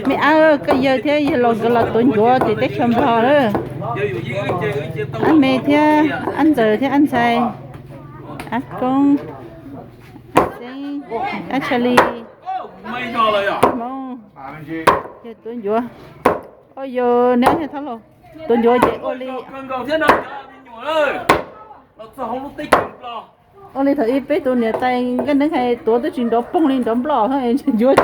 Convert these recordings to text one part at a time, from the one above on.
Me ab, koj yawg thiab yawg laus nkawd los tuav ncuav tim teb chaws Nplog lawm. Ab me thiab ab ntxawm thiab ab ntxhais, ab koob, ab xeeb, ab tshali, hmoob, yawg tuav ncuav. Ua yawg neb thiab thab laug tuav ncuav ces ua li ua li thaum ub peb tus niam tais Nkaj Neeb hais, tuav twb tsis nrov poog li, nrov nploj, ncuav tsis lwj.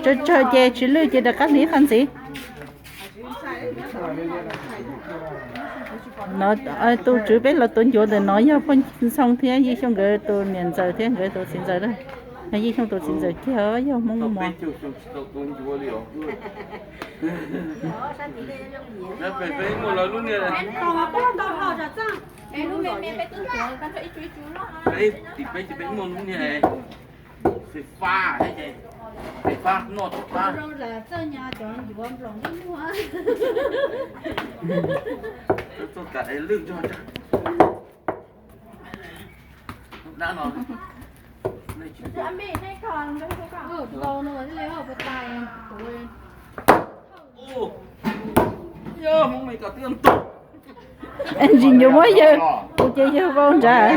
Tsawg tsawg ces tsis lwj ces rov qab hliv qhov ntxiv. No, tus tswv peb los tuav ncuav ntawm no yog poj ntxoog thiab Yij Xyooj nkawd tus niam ntxawm thiab nkawd tus txiv ntxawm. Yij Xyooj tus txiv ntxawm kiag yog Hmoob Muas. Tim peb ces peb muaj lub niag fais fab, fais fab noj fais fab. Txawj nyob cov ncuav nploos nyob muag. Txoj kav es lwj zog. Dab no. Ntsis ncuav muab yawg, kuv ces yawg vau nrad.